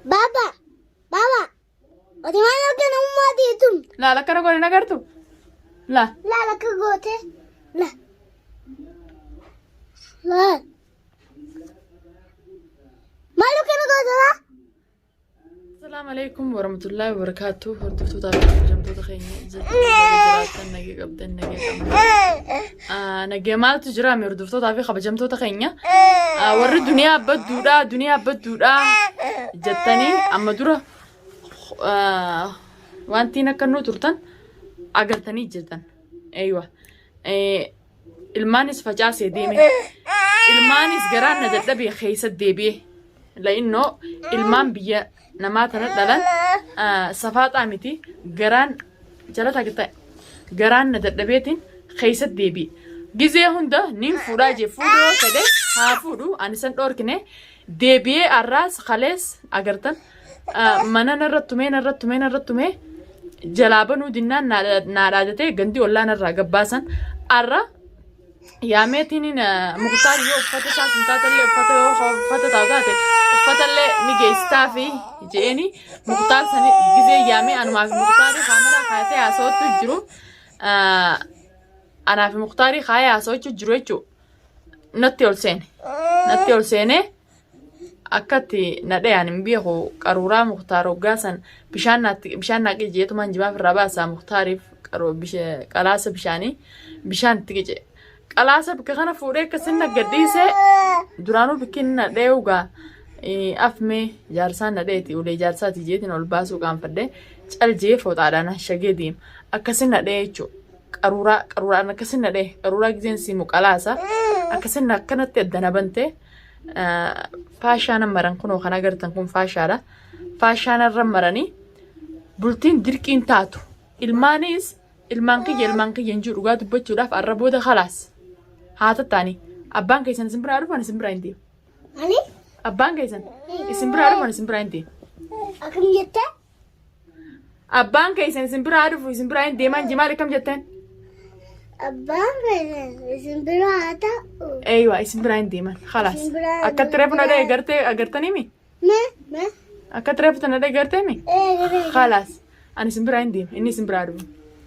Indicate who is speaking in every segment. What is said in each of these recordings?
Speaker 1: Baba, baba, ati maal akkana ummaatii tun?
Speaker 2: Laal akkana godhe nagartu? Laa.
Speaker 1: Laal akka goote. La. Laal. Maal akkana goote laa?
Speaker 2: Asalaamu alaikum warahmatullahi wabarakatuh. Hordoftoota fi kabajamtoota keenya jiraatan nagee qabdan nagee qabdan. Nagee maaltu jira mee hordoftootaa fi kabajamtoota keenya. Warri duniyaa badduudha duniyaa badduudha jettanii amma dura wantiin akka nu turtan agartanii jirtan. Eeywa. Ilmaanis facaasee deeme. Ilmaanis garaan na dadhabee keessa deebi'e. La'innoo ilmaan biyya namaa tana dhalan safaaxaa miti garaan jala taate garaan na dadhabeetiin keessa deebi'e. Gizee hunda nin fuudhaa jee fuudhuu yoo fedhe haa fuudhu ani san dhoorkine deebi'ee arraas kalees agartan mana narra tumee narra tumee narra tumee jalaa banuu dinnaan naa dhaadatee gandi ollaa narraa gabbaasan arra yaameetiin muktaar yoo uffata isaa sun taatellee uffata yoo uffata taatu taate uffatallee ni geessitaa fi je'eeni muktaar sani gizee yaamee anumaa fi muktaarii kaameraa kaayatee haasawattu jiru anaa fi muktaarii kaayee haasawachuu jiru jechuudha natti ol seene natti ol seenee akkatti na dhayaan hin beeku qaruuraa muktaar hoggaa san bishaan naatti bishaan naa qice jeetumaan jimaaf irraa baasaa muktaariif qalaasa bishaanii bishaan itti qice qalaasa bikka kana fuudhee akkasin na gadhiise duraanuu bikki inni na dhayuu gaa afmee jaarsaan na dhayeeti ulee jaarsaati jeetiin ol baasuu qaanfadhe cal jee fooxaadhaan hashagee deema akkasin na dhayee jechuudha. Qaruuraa qaruuraan akkasin na dhaye qaruuraa gizeen siimu qalaasa akkasin akkanatti adda na bante. Faashaa nan maran kunoo kan agartan kun faashaadha. Faashaa narra maranii bultiin dirqiin taatu. Ilmaanis ilmaan kiyya ilmaan kiyya hin jiru dhugaa dubbachuudhaaf arra booda kalaas. Haa tattaanii abbaan keessan isin biraa dhufan isin biraa hin deemu.
Speaker 1: Ani
Speaker 2: Abbaan keessan isin biraa dhufan isin biraa hin deemu.
Speaker 1: akkam jettee?
Speaker 2: Abbaan keessan isin biraa dhufu isin biraa hin deemaan jimaal akkam jettan?
Speaker 1: Abbaan keessan isin biraa haa ta'u.
Speaker 2: Eeywa isin biraa hin deeman. Khalaas.
Speaker 1: Isin biraa hin
Speaker 2: Akkatti reefu na dha'e gartee agartanii mi?
Speaker 1: Mee mee
Speaker 2: Akkatti reefu na dha'e gartee mi?
Speaker 1: ee garee
Speaker 2: Khalaas. Ani isin biraa hin deema. Inni isin biraa dhufu.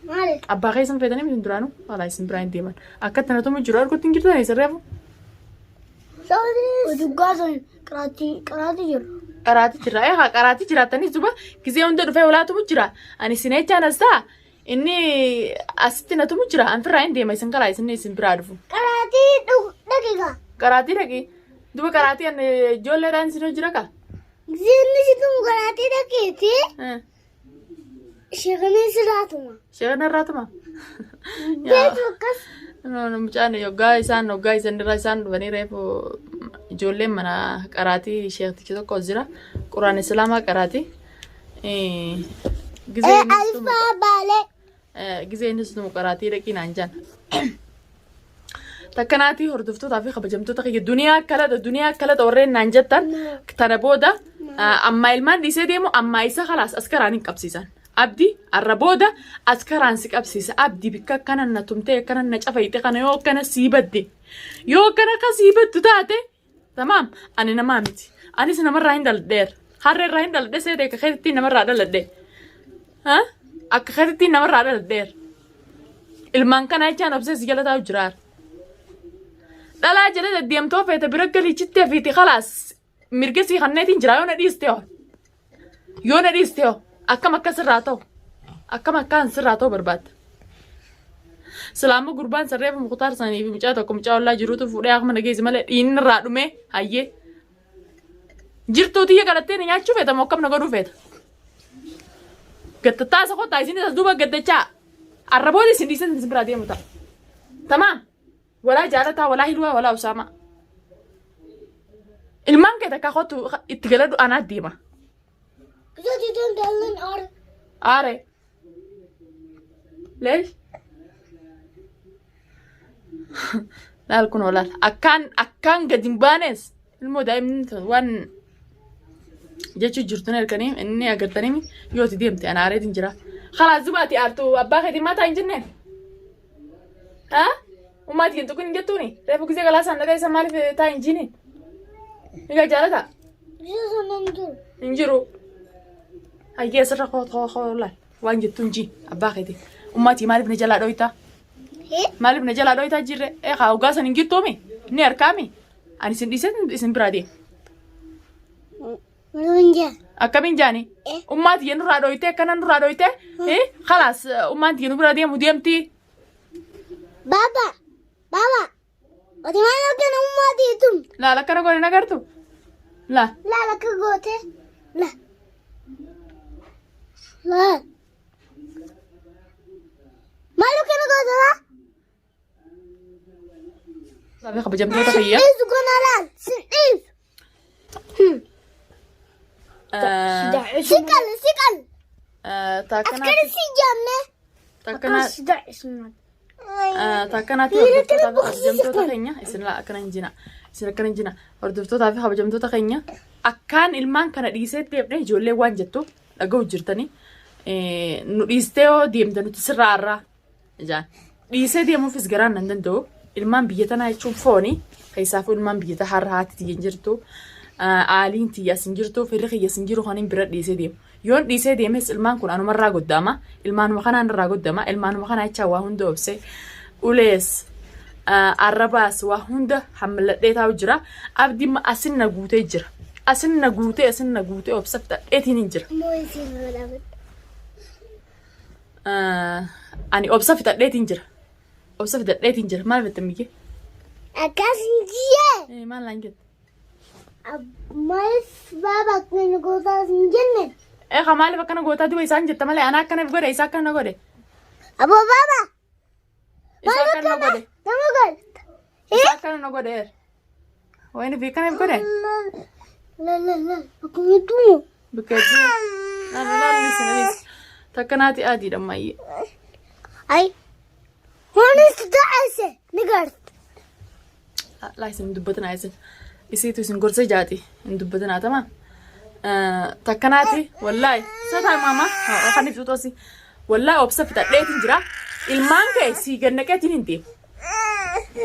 Speaker 1: maali?
Speaker 2: Abbaa keessan feetanii miti duraanuu? Khalaas isin biraa hin deeman. Akkatti na tumu jiru argutti hin jirtan isin reefu?
Speaker 1: Dhugaa sun qaraatii qaraatii jiru.
Speaker 2: Qaraatii jira. Ee haa qaraatii jiraatanis duba gizee hunda dhufee walaatumu jira. Ani isin echaan as ta'a. Inni asitti na tumu jira. An firraa hin deema isin karaa isin isin biraa dhufu.
Speaker 1: Qaraatii dhaqiqa.
Speaker 2: Qaraatii dhaqi. Duba qaraatii an ijoolleedhaan isin jira ka.
Speaker 1: Gizee inni si tumu qaraatii dhaqiiti. Sheekanii sirraa tuma.
Speaker 2: Sheekana irraa tuma.
Speaker 1: Beetu akkas.
Speaker 2: Mucaan yoggaa isaan yoggaa isaan irraa isaan dhufanii reefu ijoolleen mana qaraatii sheektichi tokko jira. Quraan Islaamaa qaraatii. Gizee innis tumu
Speaker 1: Alfaa baalee.
Speaker 2: gizee innis tumu qaraatii dhaqii naan jaan. Takkanaatii hordoftootaa fi kabajamtoota kiyya duniyaa akkalaxa duniyaa akkalaxa warreen naan jettan tana booda ammaa ilmaan dhiisee deemu ammaa isa kalaas askaraan hin qabsiisan. Abdi arra booda askaraan si qabsiisa abdi bikka akkana na tumtee akkana na cafayite kana yoo akkana sii badde yoo akkana akka sii baddu taate tamaam ani namaa miti anis namarraa hin dhaladheera harree irraa hin dhaladhe seete akka keetitti namarraa dhaladhe akka keetitti namarraa dhaladheera. Ilmaan kana jechaan obsee si jala taa'u jiraar. Dhalaa jala deddeemtoo feete bira galii chittee fiiti kalaas mirga sii kanneetiin jira yoo na dhiiste hoo. Yoo na dhiiste hoo akkam akka sirraa ta'u akkam akkaan sirraa ta'u barbaadda. Silaammoo gurbaan sarreefa muktaar sanii fi mucaa tokko mucaa ollaa jiruutu fuudhee akkuma na geesse malee dhiinni irraa dhumee hayyee. Jirtuu tiyya kadhattee na nyaachuu feeta moo akkam na godhuu feeta? Gattattaa isa kottaa isinis as duuba gaddachaa. Arraboota isin dhiisan isin biraa deemu ta'a. Tamaam. Walaa jaalataa, walaa hilwaa, walaa usaamaa. Ilmaan kee takkaa kottu itti galadhu anaa deema.
Speaker 1: Gizooti dallan aare.
Speaker 2: Aare. Leesh. Laal kun olaal. Akkaan akkaan gadi hin baanes ilmoo daa'imni tun waan jechuu jirtu ni arganii inni agartanii yoo ati deemte ana aareetiin jira. Kalaas duba ati aartu abbaa keetiin maataa hin jenneen. Haa? Ummaati hin tuqin hin jettuuni? Reefu gisee galaa isaan dhaqee isa maaliif taa hin jiiniin? Egaa jaalata.
Speaker 1: Bishaan sana hin jiru.
Speaker 2: Hin jiru. Hayyee asirra koo koo koo laal. Waan jettu hin jii abbaa keetii. Ummaatii maaliif na jalaa dhoytaa? Maaliif na jalaa dhoytaa jirre? Ee haa hoggaa san hin jirtuumi? Ni harkaami? Ani isin dhiisee isin biraa deema.
Speaker 1: Maluun jaa.
Speaker 2: Akkamiin jaani?
Speaker 1: Eh.
Speaker 2: Ummaa tiyya nurraa dhoytee akkana nurraa dhoytee? Eh khalaas ummaan tiyya nu bira deemu deemti.
Speaker 1: Baba. Baba. Ati maal akkana ummaa tiitum?
Speaker 2: Laal akkana godhe nagartu? Laal.
Speaker 1: Laal akka goote. Laal. Laal. Maal akkana goote laa?
Speaker 2: Kabajamtoota kiyya.
Speaker 1: Dhiisu kana laal. Sin dhiisu. Siqal siqal. Askari si jamme.
Speaker 2: Takkanaatti hordoftootaa fi kabajamtoota keenya isin laa akkana hin jina isin akkana hin jina hordoftootaa fi kabajamtoota keenya akkaan ilmaan kana dhiisee deemne ijoollee waan jettu dhaga'u jirtanii nu dhiistee yoo deemte nuti sirraa arraa Ijaan. Dhiisee deemuufis garaan nan danda'u. Ilmaan biyya tanaa jechuun fooni. Keessaafuu ilmaan biyya tanaa har'a haati tiyya hin jirtu. Aaliin tiyya as hin jirtu. Firri kiyya as hin jiru kan hin bira dhiisee deemu. Yoon dhiisee deemes ilmaan kun anumarraa goddaama. Ilmaanuma kanaan irraa goddama. Ilmaanuma kanaa jechaa waa hunda obsee. Ulees arrabaas waa hunda hammalladhee taa'u jira. Abdiin asin na guutee jira. Asin na guutee asin na guutee obsa fixadheetiin hin jira.
Speaker 1: Moo isin godha.
Speaker 2: Ani obsa fixadheetiin jira. Obsa fixadheetiin jira. Maal fixxe miyyee?
Speaker 1: Akkas hin jiyee.
Speaker 2: Maal naan jette?
Speaker 1: Maaliif baaba akkana gootaa hin jenne?
Speaker 2: Eegaa maaliif akkana gootaa duba isaan jetta malee ana akkana godhe isaa akkana godhe.
Speaker 1: Aboo baaba.
Speaker 2: Isaa akkana na godhe.
Speaker 1: Nama godhe.
Speaker 2: Isaa akkana na godhe. Wayni fi akkana godhe.
Speaker 1: La la la. Akkuma du'u.
Speaker 2: Bakka hedduu. Laal laal isinis. Takka naati adiidha ammayyee.
Speaker 1: Ay. Honis da'ase ni garta.
Speaker 2: Laa isin hin dubbatinaa isin. Isiitu isin gorsa jaati hin dubbatinaa tamaa. Takka naati wallaahi sataa maama kan ibsu tosi wallaahi obsa fixadheetiin jira. Ilmaan kee sii gannaqeetiin hin deemu.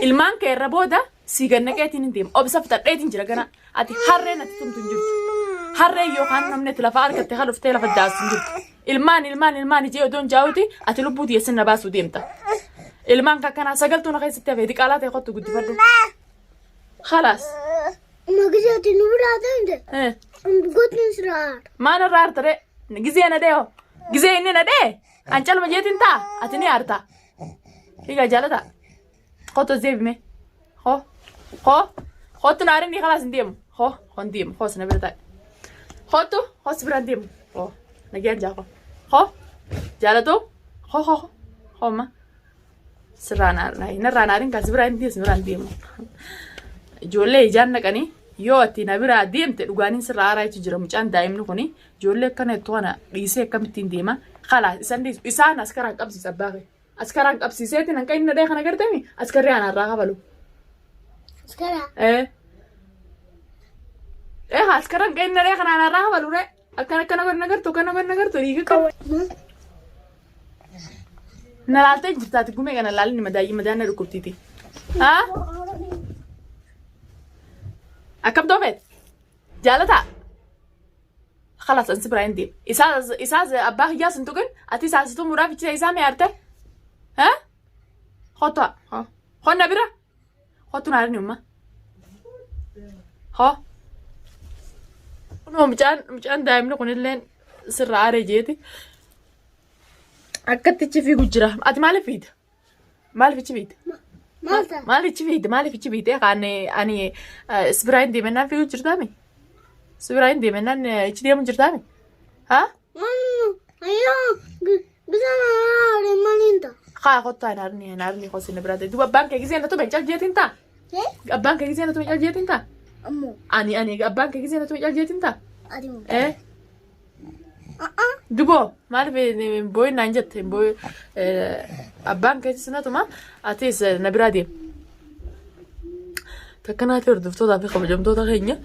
Speaker 2: Ilmaan kee irra booda sii gannaqeetiin hin deemu. Obsa fixadheetiin jira gana. Ati harreen ati tumtu hin jirtu. Harreen yookaan namni ati lafa argatte kan dhuftee lafa daastu hin jirtu. Ilmaan ilmaan ilmaan ijee odoon jaa'uti ati lubbuu tiyya na baasuu deemta. Ilmaan kakkanaa sagaltuu na keessatti hafee diqaalaa ta'e kottu guddifadhu. Khalaas.
Speaker 1: Magizati nu biraa ta'e
Speaker 2: Eh,
Speaker 1: Gotni siraa.
Speaker 2: Maal irraa aarta ree? Gizee na dhee hoo? Gizee inni na dhee? An calma jeetiin ta'a? Ati ni aarta. Higa jaalata. Kottu as deebime. Ho. Ho. Kottu na aarinni khalaas hin deemu. Ho. Ho hin deemu. Ho sina bira taa'e. Kottu. Ho si bira hin deemu. Ho. Nagayaan jaa ho. Ho. Jaalatu. Ho ho ho. Ho ma. Sirraa na aarin. Narraa na aarin kan si bira hin deemu si bira hin deemu. Ijoollee ijaan naqanii yoo ati na biraa deemte dhugaaniin sirraa aaraa jechuun jira mucaan daa'imni kuni ijoollee akkana jettu kana dhiisee akkamittiin deema khalaas isan dhiisu isaan as karaan qabsiisa abbaa kee. Askaraan qabsiiseetiin hanqa inni dhadhee kana gartemi askarri ana irraa kafalu.
Speaker 1: Askara.
Speaker 2: Eh. Eh askarri hanqa inni dhadhee kana ana irraa kafalu ree. Akkana akkana godhan agartu akkana godhan agartu dhiiga qabu. Na laaltee jirtaati gumee kana laalni madaayii madaan na dhukkubtiiti. Haa? Akkam toofeet? Jaalataa? Khalaas ansi biraa hin deemu. Isaas isaas abbaa kiyyaas hin tuqin ati isaas tumuudhaaf ichi isaa mee arte? Ha? Kottu ho. Honna bira. Kottu naarin umma. Ho. Kunoo mucaan mucaan daa'imni kunilleen sirra aaree jeeti. Akkatti ichi fiigu jira. Ati maaliif fiigda? Maaliif ichi fiigda?
Speaker 1: Maal ta'a?
Speaker 2: Maaliif ichi fiigda? Maaliif ichi fiigdee kaan ani si biraa hin deemennaan fiiguu jirtaami? Si biraa hin deemennaan ichi deemu jirtaami? Haa?
Speaker 1: Ayyoo bishaan haaree maaliin ta'a?
Speaker 2: Haa kottaa hin haarni hin haarni koo sinna biraa ta'e. Duuba abbaan kee gisee na tume cal jeetiin ta'a? Abbaan kee gisee na tume cal jeetiin ta'a?
Speaker 1: Ammoo
Speaker 2: Ani ani abbaan kee gisee na tume cal jeetiin ta'a?
Speaker 1: ati moo?
Speaker 2: Eh? Duboo maaliif boo'in naan jette abbaan keetis na tuma atis na biraa deem. Takka naati hordoftootaa fi kabajamtoota keenya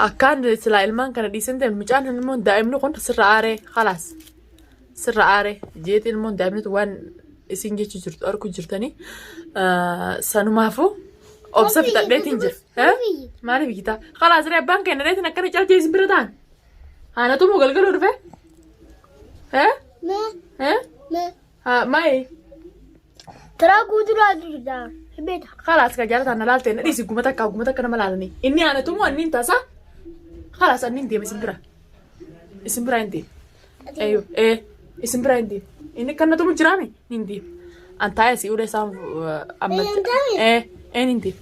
Speaker 2: akkaan silaa ilmaan kana dhiisan ta'e mucaan immoo daa'imni kun sirra aaree khalaas sirra aaree jeeti ilmoon daa'imni waan isin jechuu jirtu arguu jirtanii sanumaafuu. Obsa fixadheetiin jira. Maaliif iyyitaa? Kalaas ree abbaan keenya dheetiin akkana calchee isin bira ta'an. Haanatu moo galgaluu dhufe? Maayi?
Speaker 1: Taraa guutuudhaa jirta. Beeta.
Speaker 2: Kalaas ka jaalataan na laaltee na dhiisi guma takka guma takka nama laalanii. Inni haanatu moo anniin taasa? Kalaas anniin deema isin bira. Isin bira hin deema. Eeyyuu ee isin bira hin deema. Inni kan na tumu jiraame hin deema. An taa'ee si ulee isaan amma. Ee ee hin deema.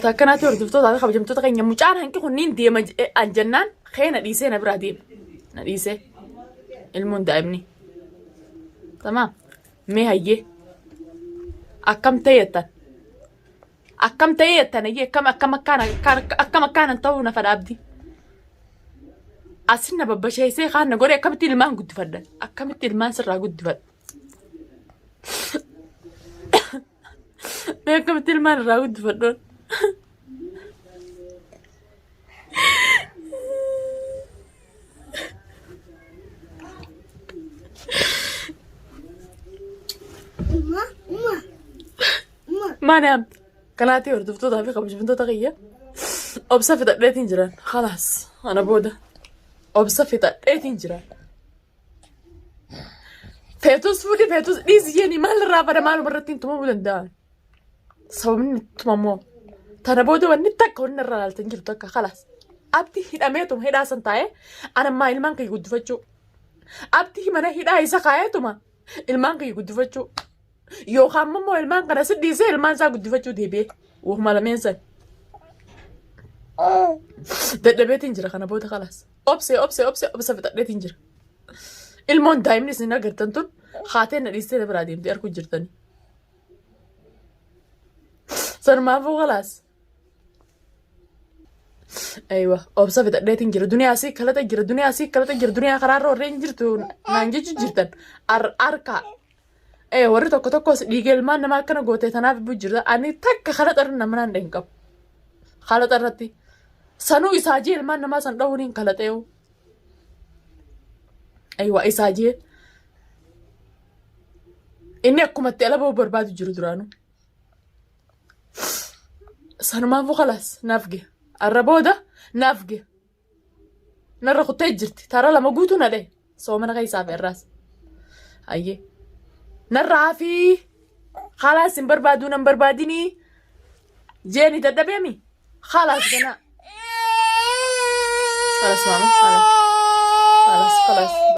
Speaker 2: Takkanaatti hordoftootaa fi kabajamtoota keenya mucaan hanqi kun niin deema an jennaan kee na dhiisee na biraa deema. Na dhiisee ilmoon daa'imni. Tamaam mee hayyee akkam ta'e jettan. Akkam ta'ee jettan hayyee akkam akkam akkaan akkam akkaanan ta'uu na fadha abdii. Asin na babbasheessee kaan na godhe akkamitti ilmaan guddifadhan akkamitti ilmaan sirraa guddifadha. Mee akkamitti ilmaan irraa guddifadhuun?
Speaker 1: Uma, uma, uma.
Speaker 2: Maani amta? Kanaatii hordoftootaa fi kabajamtoota kiyya obsa fixadheetiin jiran. Khalaas ana booda obsa fixadheetiin jiran. Feetus fuudhi feetus dhiisi jeeni maal irraa fada maaluma irratti hin tumamuu danda'an. Sababni itti tumamoo. Tana booda wanni takka wanni irra laaltan jiru takka kalaas. Abdi hidhameetuma hidhaa san taa'ee anammaa ilmaan kiyya guddifachuu. Abdi mana hidhaa isa kaa'eetuma ilmaan kiyya guddifachuu. Yookaan immoo ilmaan kana si dhiisee ilmaan isaa guddifachuu deebi'ee. Wahuma lameen san. Dadhabeetiin jira kana booda kalaas. Obsee obsee obsee obsa fixadheetiin jira. Ilmoon daa'imni isin agartan tun haatee na dhiistee na biraa deemtee arguu jirtanii. Sanumaafuu kalaas. Aywa obsa fixadheetiin jira. Duniyaa asii kalata jira. Duniyaa asii kalata jira. Duniyaa karaarra warreen jirtu naan jechuu jirtan. Arkaa. Ee warri tokko tokkos dhiiga ilmaan namaa akkana gootee tanaaf buu jirta. Ani takka kalaxa irra nama naan hin qabu. Kalaxa irratti. Sanuu isaa jee ilmaan namaa san dha'uun hin kalaxeewu. Aywa isaa jee. Inni akkuma itti ala ba'uu barbaadu jiru duraanuu. Sanumaafuu kalaas naaf gahe. Arra booda naaf gahe. Narra kuttee jirti. Tara lama guutuu na dhahe. Soomana keessaa fi irraas. Ayyee. Narra hafii. Khalaas hin barbaaduu nan barbaadinii. Jeeni dadhabeemi. Khalaas ganaa. Khalaas maama. Khalaas. Khalaas. Khalaas.